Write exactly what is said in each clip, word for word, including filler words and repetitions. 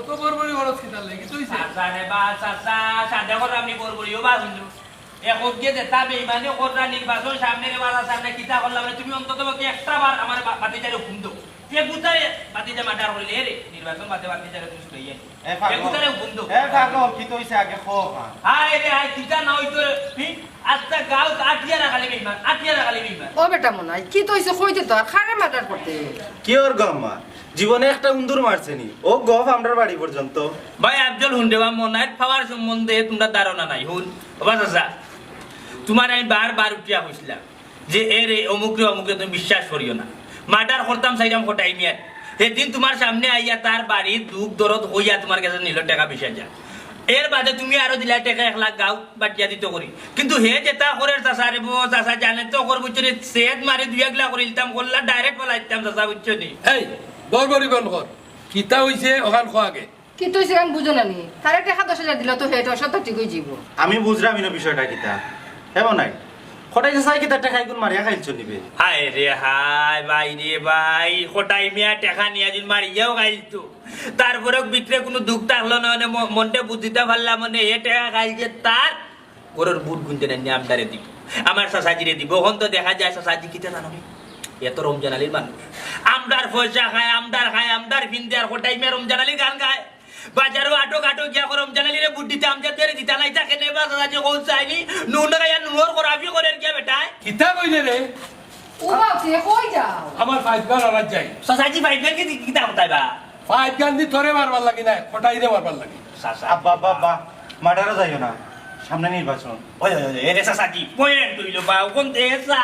তো বড়বড়ি খরচ কিতার লাগি? তুই সে চাচা রে বা, চাচা, সাদে করলাম নি বড়বড়ি, ও বা হুনু। এখন গিয়ে যেতা বেইমানি কররা নির্বাচন সামনে রে বালা সামনে কিতা করলাম রে? তুমি অন্তত পক্ষে একটা বার আমার বা-, বাতিজারে হুকুম দেও। এ গুতারে বাতিজা মার্ডার করিলে, এ রে, নির্বাচন বাদে বাতিজারে তুমি ছুটাইয়া নিও। এ পাগল। এ গুতারে হুকুম দেও। এ পাগল, কিতা অইছে আগে ক। হায় রে হায়, কিতা না অইতো রে, হি? আচ্ছা, গাঁও আটিয়া রাখালি বেইমান, আটিয়া রাখালি বেইমান। ও বেটা মনাই, কিতা অইছে কইতে তো, আর কারে মার্ডার করতে? কিওর গো আম্মা? জীবনে একটা উন্দুর মারছে নি? ও গফ আমরার বাড়ি পর্যন্ত। ভাই আফজল, হুন রে বা, মনাইর পাওয়ার সম্বন্ধে তুমরার ধারণা নাই। হুন, ও বা চাচা, তুমারে আমি বারবার উঠিয়া কইছিলাম যে এ রে, অমুক রে, অমুক রে, তুমি বিশ্বাস করিও না। মার্ডার করতাম চাইরাম কটাই মিয়ার। সেদিন তুমার সামনে আইয়া তার বাড়ির দুখ দরদ কইয়া তুমার গেছে নিল টেকা বিশ হাজার। এর বাদে তুমি আরো দিলা টেকা এক লাখ গাঁও বাটিয়া দিত করি। কিন্তু হে যেতা করের চাচা রে বা, চাচা জানে তো কর বুঝছো নি, সেদ মারি দুই একলা করি দিতাম, করলা direct ফালাই দিতাম চাচা বুঝছো নি। এই, বড়বড়ি বন্ধ কর। কিতা অইছে অখান ক আগে। কিতা অইছে অখান বুঝো না নি? তারে টেকা দশ হাজার দিলে তো হে অশো ঠিক অই যিবো। আমি বুঝরাম ইনো বিষয়টা কিতা। হে মনাই, কটাই চাচায় কিতা টেকা ইগুন মারিয়া খাইলছো নি বে? হায় রে হায়, ভাই রে ভাই, কটাই মিয়া টেকা নিয়া দিন মারিয়াও খাইলতো। তারপরেও ভিতরে কুনু দুখ থাকলো না, মানে ম-, মনটা বুঝিতা পারলাম, মানে এ টেকা খাইছে তার ঘরর ভোট গুনতে নেন নি আমরারে দিব, আমার চাচাজিরে দিব। অখন তো দেখা যায় চাচাজি কিতা জানো নি? এ তো রমজান আলীর মানুষ। আমরার পয়সা খায়, আমরার খায়, আমরার ফিন্দে, আর কটাই মিয়া রমজান আলীর গান গায়। বাজারো আটক আটক গিয়া কর রমজান আলীরে ভোট দিতাম, যে তেরে দিতা নাই, তাকে নে বা চাচাজি কও চাইনি, নুন খাইয়া নুনর খরাবি করের গিয়া বেটায়। কিতা কইলে রে? ও বাপ রে, কই যাও? আমার পাইপ গান আনাত যাই। চাচাজি পাইপ গান কি, কিতা করতাই বা? পাইপ গান দি তোরে মারবার লাগি না, কটাইরে মারবার লাগি। চাচা। আব্বা, আব্বা, আব্বা, মার্ডারো যাইও না, সামনে নির্বাচন। ওই, ওই, ওই, এরে চাচাজি, point অইলো বা, অখন দে চা,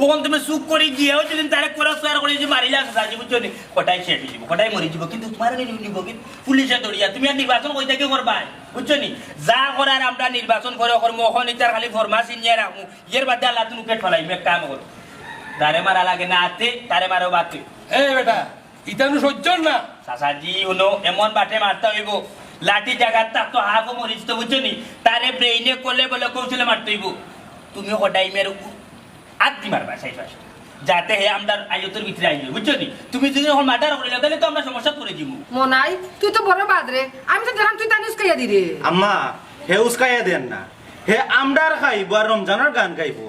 অখন তুমি চুপ করি গিয়াও যদি তারে করা সোয়ার করি যে মারিলা চাচাজি, বুঝছো নি? কটাই শেষ অই যিবো, কটাই মরি যিবো, কিন্তু তুমারে নি নিবো, কিন্তু পুলিশে ধরিয়া, তুমি আর নির্বাচন কই থাকি করবায়, বুঝছো নি? যা করার আমরা নির্বাচন করে করমু, অখন ইতার খালি ফরমাস ইনিয়া রাখমু, এর বাদে আল্লাহ তুমি পেট ফালাইমু, এক কাম করো, যারে মারা লাগে না আতে, তারে মারো বাতে। এ বেটা, ইতা নু সহ্য না। চাচাজি, হুনো, এমন বাটে মারতা অইবো, লাঠি জাগাত থাকতো হাফও মরিস তো, বুঝছো নি? তারে ব্রেইনে কলে বলে কৌশলে মারতা অইবো। তুমি কটাই মিয়ার আত দি মারবা, সাইড পাশে। যাতে হে আমরার আয়ত্তর ভিতরে আইয়ে, বুঝছো নি? তুমি যদি অখন মার্ডার করিলাও, তাইলে তো আমরা সমস্যাত পড়ি যিমু। মনাই, তুই তো বড় বাদ রে। আমি তো দেখলাম তুই তান উস্কাইয়া দিরে। আম্মা, হে উস্কাইয়া দেন না। হে আমরার খাইবো আর রমজানর গান গাইবো।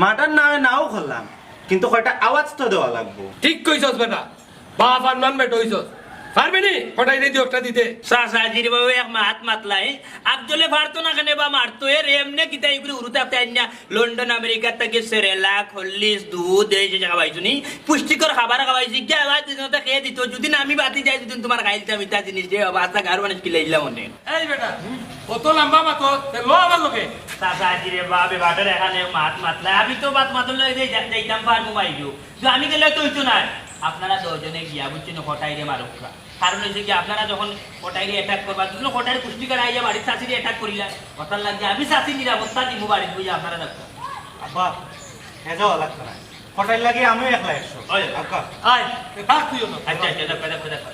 মার্ডার নামে নাও করলাম, কিন্তু কয়টা আওয়াজ তো দেওয়া লাগবো। ঠিক কইছস বেটা। বাপ আনমান বেটা অইছস। পারবি নি? কটাইরে দি একটা দিতে। চাচাজিরে বা এক মাত মাতলাই। আফজলে পারতো না কেনে বা মারতো? এরে এমনে কিতা ইগুরে হুরুতাতে আইন্না লন্ডন আমেরিকার থাকি সেরেলাক, হরলিক্স, দুধ, এই যে খাওয়াইছো নি? পুষ্টিকর খাবার খাওয়াইছি। গিয়া আবার দিন তো খেয়ে দিত। যদি না আমি বাতি যাই, যদি তুমার খাইলতাম ইতা জিনিস রে বাবা, আচ্ছা, গারো মানুষ কিলাইলাম অনেক। এই বেটা, কত লম্বা মাত, তে ল আমার লগে। চাচাজিরে বা, বেবাটার এখানে মাত মাতলাই। আমি তো মাত মাতলে যাইতাম পারমু বাইরো। তো আমি গেলে তো অইতো নায়। আপনারা দুইজনে গিয়া, বুঝছো নি, কটাইরে মারুক্কা। কারণ অইছে কি, আপনারা যখন কটাইরে attack করবা, দুইজন কটাইর পুষ্টিকর আইয়া বাড়িত চাচিরে attack করিলা, কথার লাগি আমি চাচির নিরাপত্তা দিমু বাড়িত বইয়া আপনারা দেখো। আব্বা, হে যাওয়া লাগতো না। কটাইর লাগি আমিও একলা একশো। ওই। আব্বা। আয়, এ ভাগ তুইও না। আচ্ছা, আচ্ছা, দেখো, দেখো, দেখো।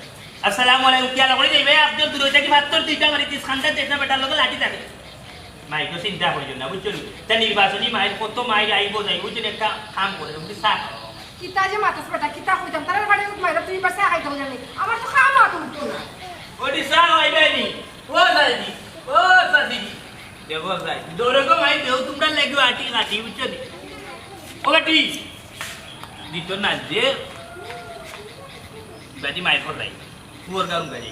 আসসালামু আলাইকুম, কি আলা করি যাইবে? আপনি দূরে থাকি মাত্র দুইটা বাড়িত ইস খান্ডা দেখনা বেটার লগে লাঠি থাকে। মাইকো চিন্তা করিও না, বুঝছো নি? তা নির্বাচনী মাইর কত মাইর আইবো যাইবো, বুঝছো নি? একটা কাম করে, তুমি চা খাও। কিতা যে মাতাস বেটা, কিতা কইতাম? তারার বাড়ি উঠ মাইরা, তুই বাসে আগাই দাও জানি। আমার তো খাওয়া মাথা উঠতো না। ওটি চা খাওয়াইবে নি? ও চাচি, ও চাচি। দেখো চাই, দৌড়ে গো মাই দেও, তোমরা লেগে আটি কাটি, বুঝছো নি? ও বেটি, দিত না যে, বেটি মাইর কর যাই, পুয়ার গাউন গাড়ি।